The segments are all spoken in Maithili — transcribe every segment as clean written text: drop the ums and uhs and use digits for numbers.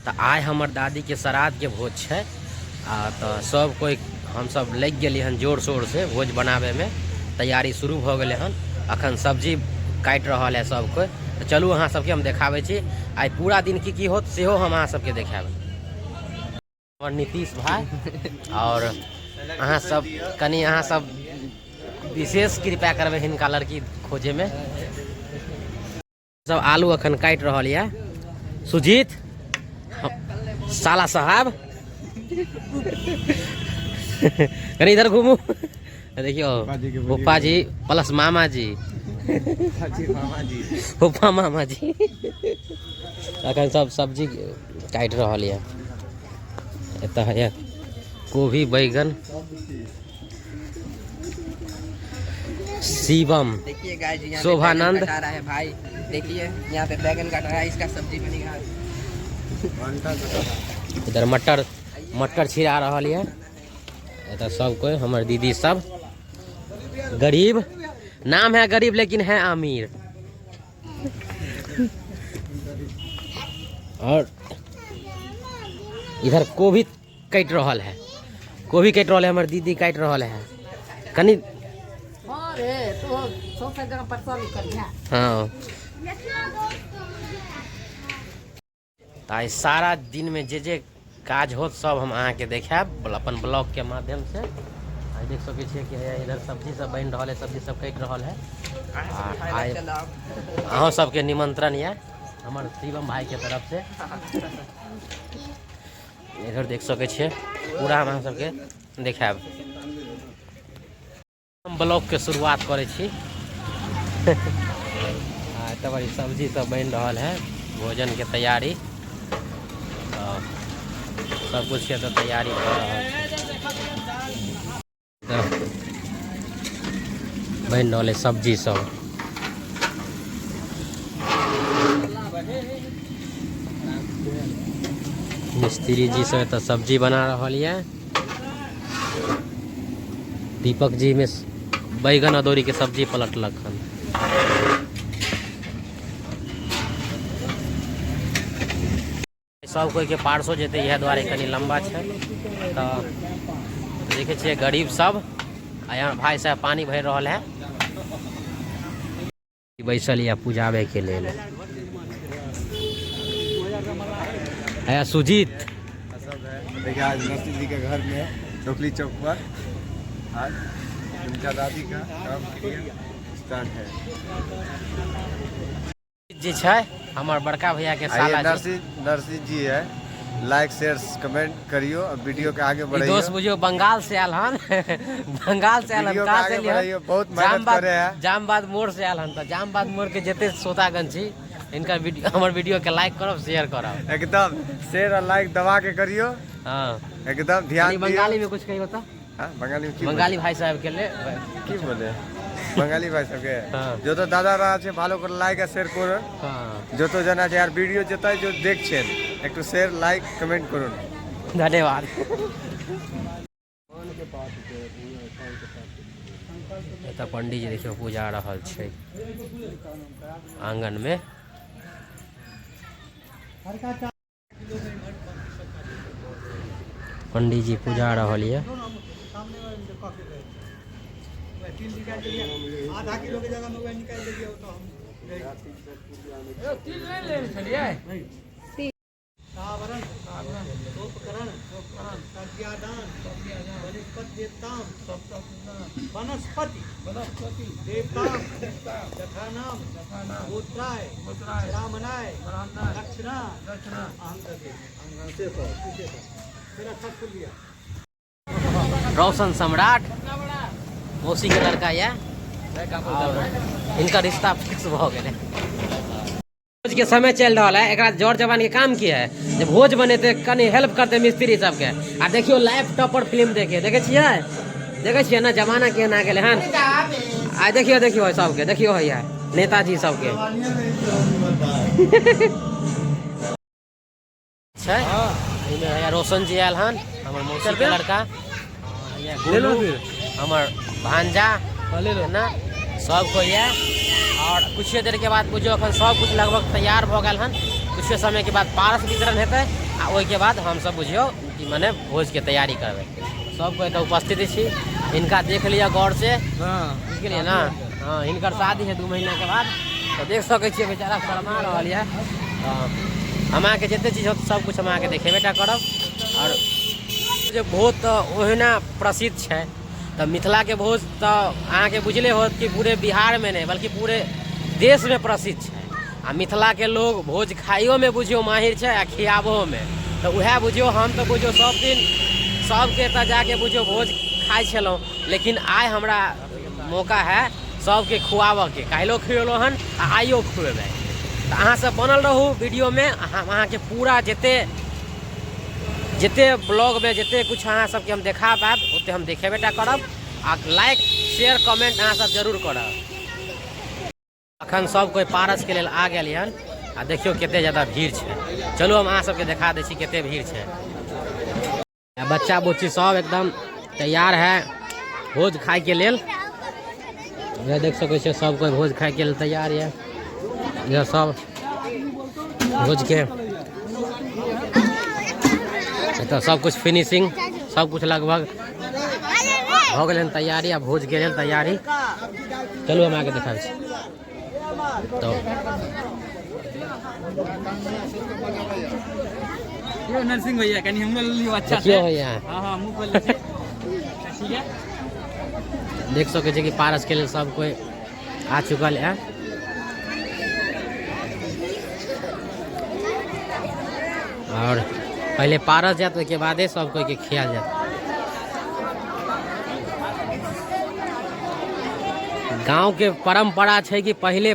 तऽ आइ हमर दादीके श्राद्धके भोज छै आ तऽ सब कोइ हमसब लागि गेलियै हन जोर शोरसँ भोज बनाबैमे। तैयारी शुरू भऽ गेलै हन। अखन सब्जी काटि रहल है सब कोइ। तऽ चलू अहाँ सबके हम देखाबै छी आइ पूरा दिन की की होत, सेहो हम अहाँ सबके देखायब। हमर नीतीश भाई और अहाँ सब कनि अहाँ सब विशेष कृपा करबै हिनका लड़की खोजैमे। सब आलू अखन काटि रहल यऽ सुजीत साला साहब, कनि इधर घूमू। देखियौ फूफा जी प्लस मामा जी, फूफा मामा जी। अखन सब सब्जी काटि रहल यऽ। एतऽ है कोबी, बैगन। शिवम देखिए गाइस, यहाँ पे शोभानंद। बैगन कटा रहा है भाई। देखिए यहाँ पे बैगन कट रहा है, इसका सब्जी बनेगा। इधर मटर मटर छिड़ा रहल यऽ। एतऽ सब कोइ हमर दीदी सब। गरीब नाम है गरीब लेकिन है अमीर। और इधर कोबी कटि रहल है, कोबी कटि रहल है, हमर दीदी काटि रहल है कनि। हाँ, तऽ आइ सारा दिनमे जे जे काज होत सब हम अहाँके देखायब अपन ब्लॉगके माध्यमसँ। आइ देख सकै छियै कि हैया इधर सब्जी सब बनि रहल है, सब्जी सब कटि रहल है। आ आइ अहूँ सबके निमंत्रण यऽ हमर शिवम भाईके तरफसँ। इधर देख सकै छियै पूरा हम अहाँ सबके देखायब। हम ब्लॉगके शुरुआत करै छी। आ एतऽ बड़ी सब्जी सब बनि रहल है, भोजनके तैयारी, तऽ सब कुछके एतऽ तैयारी भऽ रहल छै। तऽ बनि रहल है सब्जी सब। मिस्त्री जी सब एतऽ सब्जी बना रहल यऽ। दीपक जी में बैगन अदौरी के सब्जी पलटलक हन। सब कोई के पार्सो जेतै, इएह दुआरे कनि लम्बा छै। तऽ देखै छियै गरीब सब आ यहाँ भाई साहब पानी भरि रहल है। बैसल यऽ पुजाबै के लेल है सुजीत। देखिए आज नरसिंह जी के घर में चौकली चौक पर आज उनका दादी का काम क्रिया स्टार्ट है। जे छै हमर बड़का भैया के आइए साला जी। नरसिंह नरसिंह जी है, लाइक शेयर कमेंट करियो और वीडियो के आगे ई बढ़ाइयो। दोस्त बुझियो बंगाल से आयल हन, बंगाल से आयल हन, वीडियो के कहाँ से आगे एलियै हन? बढ़ाइयो, बहुत मेहनत जामबाद करे है। जामबाद मोड़ से आयल हन। तऽ जामबाद मोड़ के जते श्रोतागण छी, इनकर वीडियो, हमर वीडियो के लाइक करब, शेयर करब। एकदम शेयर और लाइक दबा के करियो। हाँ, एकदम ध्यान कनि दियो। बंगाली में कुछ कहियो तऽ। हाँ, बंगाली में की बंगाली भाई साहब के ले की बोले बंगाली भाई सबके? हाँ। যত দাদারা আছে ভালো করে লাইক আর শেয়ার করুন। हाँ। যত জন আছে আর ভিডিও যেটাই যে দেখছেন একটু শেয়ার লাইক কমেন্ট করুন। धन्यवाद। एतऽ पंडीजी देखियौ पूजा रहल छै आंगन में। पंडीजी पूजा रहल यऽ। वनस्पति वनस्पति देवताम यथानाम गोत्राय ब्राह्मणाय दक्षिणा दक्षिणा रोशन सम्राट मौसी के लड़का यऽ और इनका रिश्ता फिक्स भऽ गेलै। भोज के समय चलि रहल है। एकरा जर जवान के काम की है जे भोज बनेते, कनि हेल्प करते मिस्त्री सबके। आ देखियो लैपटॉप पर फिल्म देखे, देखे छियै, देखे छियै ना जमाना केहन आ गेलै हन। आ देखियो, देखियो सबके, देखियो हैया नेताजी सबके छै। एहिमे हैया रोशन जी आयल हन, हमर मौसी के लड़का, हैया गोलू हमर भांजा ना, सब कोई है। और कुछ देर के बाद बुझियौ अखन सब कुछ लगभग तैयार भऽ गेल हन। कुछ समय के बाद पारस वितरण हेतै। आ ओहिके बाद हमसब बुझियौ कि मने भोजके तैयारी करबै। सब कोइ एतऽ उपस्थित छी, हिनका देख लिअ गौर से, बुझि गेलियै ने। हँ, हिनकर शादी है 2 महीना के बाद, तऽ देख सकै छियै बेचारा शर्मा रहल यऽ। तऽ हम अहाँके जते चीज होत सब कुछ हम अहाँके देखेबे टा करब। आओर जे भोज तऽ ओहिना प्रसिद्ध छै, तऽ मिथिलाके भोज तऽ अहाँके बुझले होत कि पूरे बिहारमे नहि बल्कि पूरे देशमे प्रसिद्ध छै। आ मिथिलाके लोग भोज खाइयोमे बुझियौ माहिर छै आ खियाबहोमे, तऽ उएह बुझियौ हम तऽ बुझियौ सब दिन सबके एतऽ जाके बुझियौ भोज खाइ छलहुँ, लेकिन आइ हमरा मौका है सबके खुआबऽके। काल्हिओ खुएलहुँ हन आ आइयो खुएबै। तऽ अहाँ सब बनल रहू वीडियोमे, हम अहाँके पूरा जते जते ब्लॉगमे जते कुछ अहाँ सबके हम देखा पायब ओते हम देखेबे टा करब। आ लाइक शेयर कमेंट अहाँ सब जरूर करब। अखन सब कोइ पारसके लेल आ गेल हन आ देखियौ कते ज्यादा भीड़ छै। चलू हम अहाँ सबके देखा दै छी कते भीड़ छै। आ बच्चा बुच्ची सब एकदम तैयार है भोज खाइके लेल। यह देख सकै छियै सब कोइ भोज खाइके लेल तैयार यऽ। यह सब भोज के एतऽ सब कुछ फिनिशिंग सब कुछ लगभग भऽ गेलै हन तैयारी। आ भोज के लेल तैयारी चलू हम अहाँके देखाबै छी। तऽ यो नरसिंह भैया कनी हमरो ले लियो अच्छा से। देखियौ भैया। हाँ, हाँ, मुँह खोल लै छी। ठीक है। देख सकै छी कि पारस के लेल सब कोइ आ चुकल है। और पहले पारस जात ओहिके बादे सब कोई के खियाल जात। गांव के परंपरा छै कि पहले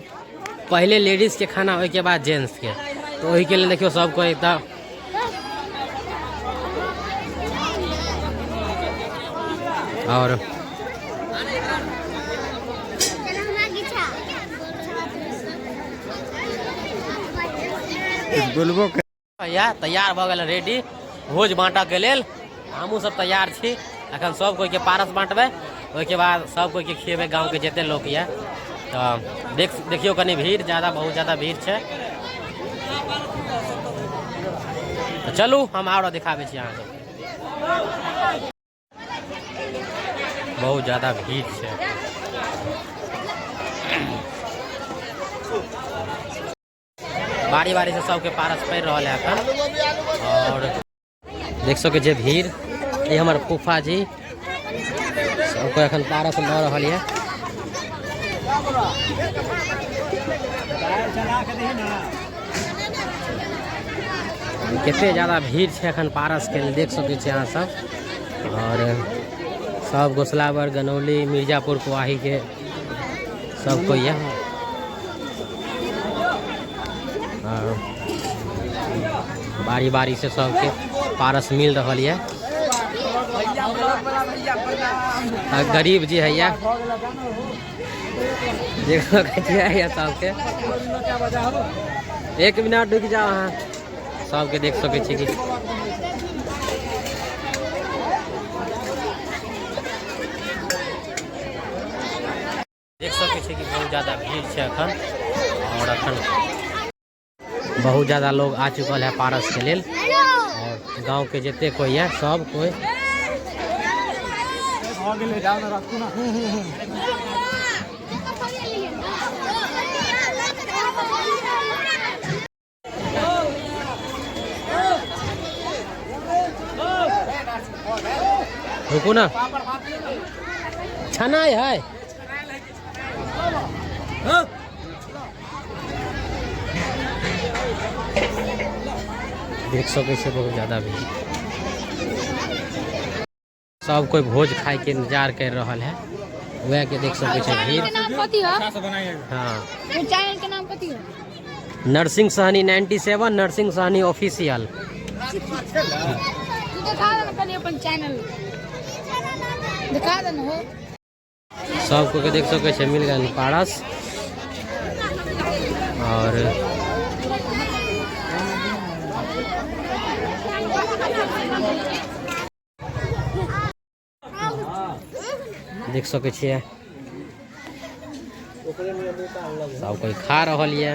पहले लेडीज के खाना ओहिके बाद जेंट्स के, तो ओही के लिए देखियो सब कोई एकदम और बोलबो भैया तैयार भऽ गेल रेडी भोज बाँटऽ के लेल। हमहूँ सब तैयार छी, अखन सब कोई के पारस बाँटबै, ओहिके बाद सब कोई के खिएबै गाँव के जते लोक यऽ। तऽ देखियौ कनि भीड़ ज्यादा, बहुत ज्यादा भीड़ छै। तऽ चलू हम आरो देखाबै छी अहाँके। बहुत ज्यादा भीड़ छै। बारी बारी से सबके पारस पड़ि रहल है अखन। और देख सकै छियै भीड़। ई हमर फूफा जी सबके अखन पारस लऽ रहल यऽ। कते ज्यादा भीड़ छै अखन पारस के लेल, देख सकै छियै अहाँ सब। और सब गोसलावर, गनौली, मिर्जापुर, कुआही के सब कोई यऽ। और बारी बारी से सबके पारस मिल रहल यऽ। आ गरीब जी हैया देख सकै छियै हैया सबके। एक मिनट रुकि जाओ अहाँ, सबके देख सकै छी कि देख सकै छी कि बहुत ज्यादा भीड़ छै अखन। और अखन बहुत ज्यादा लोग आ चुकल है पारस के लेल। और गांव के जते कोई है सब कोई। रुकू ना, छनाई है। देख सकै छियै बहुत ज्यादा भीड़। सब कोई भोज खाए के इंतजार कर रहल है, वह के देख सकै छियै भीड़। नाम कथी है? हाँ। ओ चैनल के नाम कथी है? नरसिंह सहनी 97, नरसिंह सहनी ऑफिशियल। तू देखा दे ना कनी अपन चैनल, दिखा दे ना हो। सब कोई के देख सकै छियै मिल गेल पारस। और देख सकै छियै सब कोई खा रहल ये।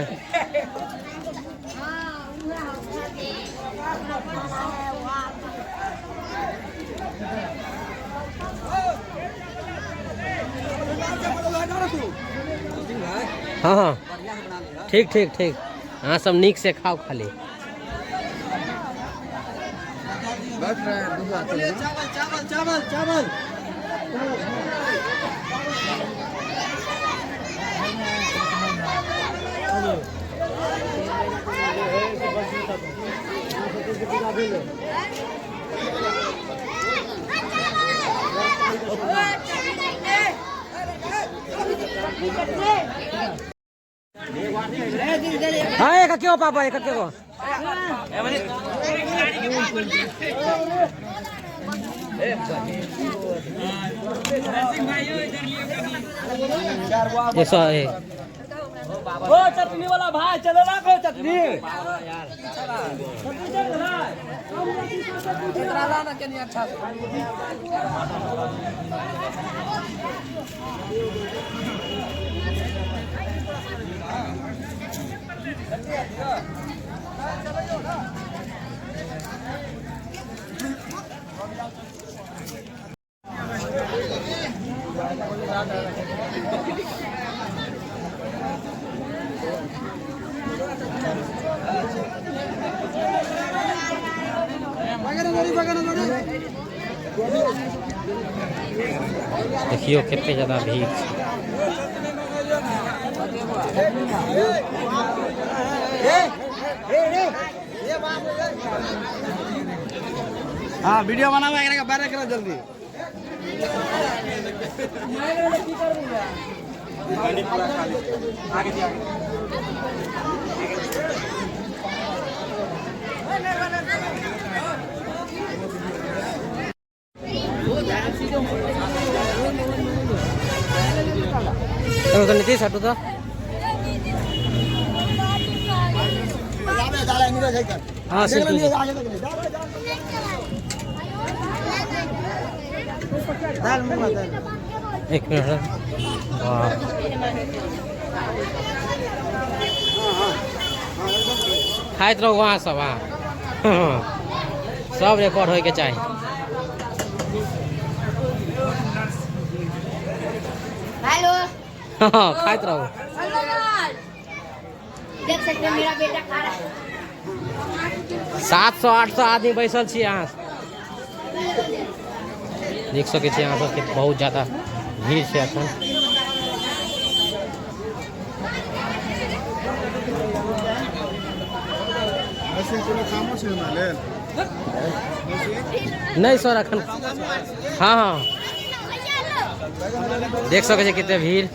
हाँ हाँ ठीक ठीक ठीक। अहाँ सब नीक से खाओ खाली। चावल चावल चावल चावल। हाँ एक क्यों पापा एक क्यों ऐसा है। ओ चटनी वाला भाई चलो ना को चटनी अच्छा। देखियो कते ज्यादा भीड़ छै। हाँ वीडियो बनावा एकरा के बारे करो जल्दी। तो नीतीश हटू तो। हाँ एक मिनट। खाइत रहो वहाँ सब। हाँ सब रिकॉर्ड होके चाही। हेलो हाँ खाइत रहो। देख सकते हैं मेरा बेटा खा रहा है। 700-800 आदमी बैसल छी अहाँ देख सकै छी। अहाँ सबके बहुत ज्यादा भीड़ छै अखन। नहीं सर अखन। हाँ हाँ देख सकै छी कते भीड़।